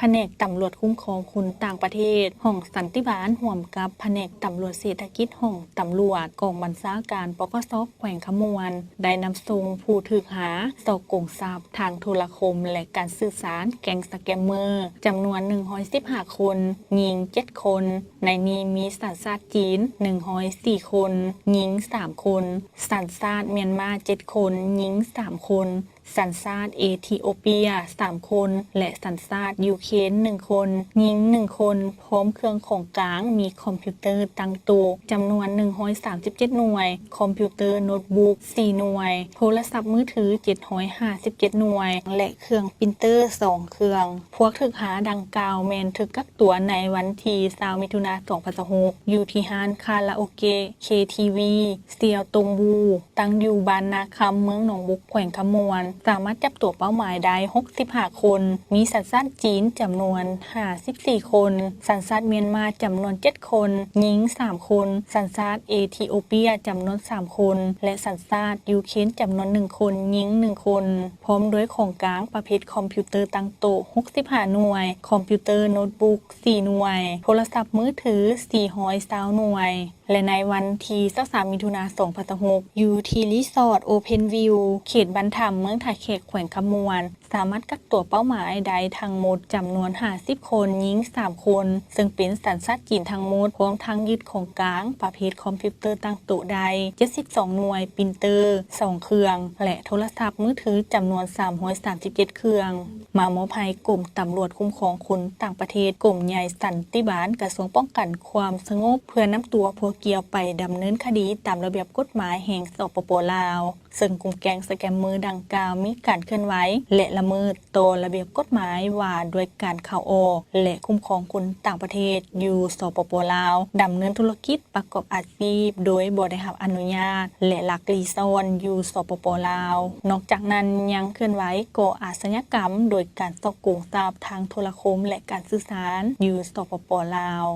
ພະແນກຕຳຫຼວດຄຸ້ມຄອງຄົນຕ່າງປະເທດ ຫ້ອງສັນຕິບານ ຮ່ວມກັບພະແນກຕຳຫຼວດເສດຖະກິດ ຫ້ອງຕຳຫຼວດ ກອງບັນຊາການ ປກສ ແຂວງຄຳມ່ວນ ໄດ້ນຳສົ່ງຜູ້ຖືກຫາສໍ້ໂກງຊັບທາງໂທລະຄົມ ແລະ ການສື່ສານ ແກ້ງສະແກມເມີ ຈຳນວນໜຶ່ງຮ້ອຍສິບຫ້າຄົນ, ຍິງເຈັດຄົນ, ໃນນີ້ມີສັນຊາດຈີນໜຶ່ງຮ້ອຍສີ່ຄົນ, ຍິງສາມຄົນ, ສັນຊາດມຽນມາເຈັດຄົນ, ຍິງສາມຄົນ, ສັນຊາດເອທິໂອເປຍສາມຄົນ ແລະ ສັນຊາດຢູເຄຣນໜຶ່ງຄົນ, ຍິງໜຶ່ງຄົນ, ພ້ອມເຄື່ອງຂອງກາງ ມີຄອມພິວເຕີຕັ້ງໂຕະຈຳນວນໜຶ່ງຮ້ອຍສາມສິບເຈັດໜ່ວຍ, ຄອມພິວເຕີໂນດບຸກສີ່ໜ່ວຍ, ໂທລະສັບມືຖືເຈັດຮ້ອຍຫ້າສິບເຈັດໜ່ວຍ ແລະ ເຄື່ອງປຣິນເຕີສອງເຄື່ອງ. ພວກຖືກຫາດັ່ງກ່າວແມ່ນຖືກກັກຕົວໃນວັນທີຊາວ ມິຖຸນາ ສອງພັນຊາວຫົກ ຢູ່ທີ່ຮ້ານຄາຣາໂອເກະ ເຄທີວີ ເຊຍຕົງບູ ຕັ້ງຢູ່ບ້ານນາຄຳ ເມືອງໜອງບົກ ແຂວງຄຳມ່ວນ ສາມາດຈັບຕົວເປົ້າໝາຍໄດ້ຫົກສິບຫ້າຄົນ, ມີສັນຊາດຈີນຈຳນວນຫ້າສິບສີ່ຄົນ, ສັນຊາດມຽນມາຈຳນວນເຈັດຄົນ, ຍິງສາມຄົນ, ສັນຊາດເອທິໂອເປຍຈຳນວນສາມຄົນ ແລະ ສັນຊາດຢູເຄຣນຈຳນວນໜຶ່ງຄົນ, ຍິງໜຶ່ງຄົນ, ພ້ອມດ້ວຍຂອງກາງປະເພດຄອມພິວເຕີຕັ້ງໂຕະຫົກສິບຫ້າໜ່ວຍ, ຄອມພິວເຕີໂນດບຸກສີ່ໜ່ວຍ, ໂທລະສັບມືຖືສີ່ຮ້ອຍຊາວໜ່ວຍ. ແລະ ໃນວັນທີຊາວສາມ ມິຖຸນາ ສອງພັນຊາວຫົກ ຢູ່ທີ່ຣີສອດໂອເພັນວິວ ເຂດບ້ານທຳ ເມືອງທ່າແຂກ ແຂວງຄຳມ່ວນ ສາມາດກັກຕົວເປົ້າໝາຍໄດ້ທັງໝົດຈຳນວນຫ້າສິບຄົນ, ຍິງສາມຄົນ, ເຊິ່ງເປັນສັນຊາດຈີນທັງໝົດ, ພ້ອມທັງຍຶດຂອງກາງປະເພດຄອມພິວເຕີຕັ້ງໂຕະໄດ້ເຈັດສິບສອງໜ່ວຍ, ປຣິນເຕີສອງເຄື່ອງ ແລະ ໂທລະສັບມືຖືຈຳນວນສາມຮ້ອຍສາມສິບເຈັດເຄື່ອງ. ມາມອບໃຫ້ກົມຕຳຫຼວດຄຸ້ມຄອງຄົນຕ່າງປະເທດ ກົມໃຫຍ່ສັນຕິບານ ກະຊວງປ້ອງກັນຄວາມສະຫງົບ ເພື່ອນຳຕົວຜູ້ກ່ຽວໄປດຳເນີນຄະດີຕາມລະບຽບກົດໝາຍແຫ່ງ ສປປ ລາວ, ເຊິ່ງກຸ່ມແກ້ງສະແກມເມີດັ່ງກ່າວມີການເຄື່ອນໄຫວ ແລະ ລະເມີດຕໍ່ລະບຽບກົດໝາຍວ່າດ້ວຍການເຂົ້າອອກ ແລະ ຄຸ້ມຄອງຄົນຕ່າງປະເທດຢູ່ ສປປ ລາວ, ດຳເນີນທຸລະກິດ ປະກອບອາຊີບໂດຍບໍ່ໄດ້ຮັບອະນຸຍາດ ແລະ ລັກລີ້ຊ່ອນຢູ່ ສປປ ລາວ. ນອກຈາກນັ້ນຍັງເຄື່ອນໄຫວກໍ່ອາຊະຍາກຳໂດຍການສໍ້ໂກງຊັບທາງໂທລະຄົມ ແລະ ການສື່ສານຢູ່ ສປປ ລາວ.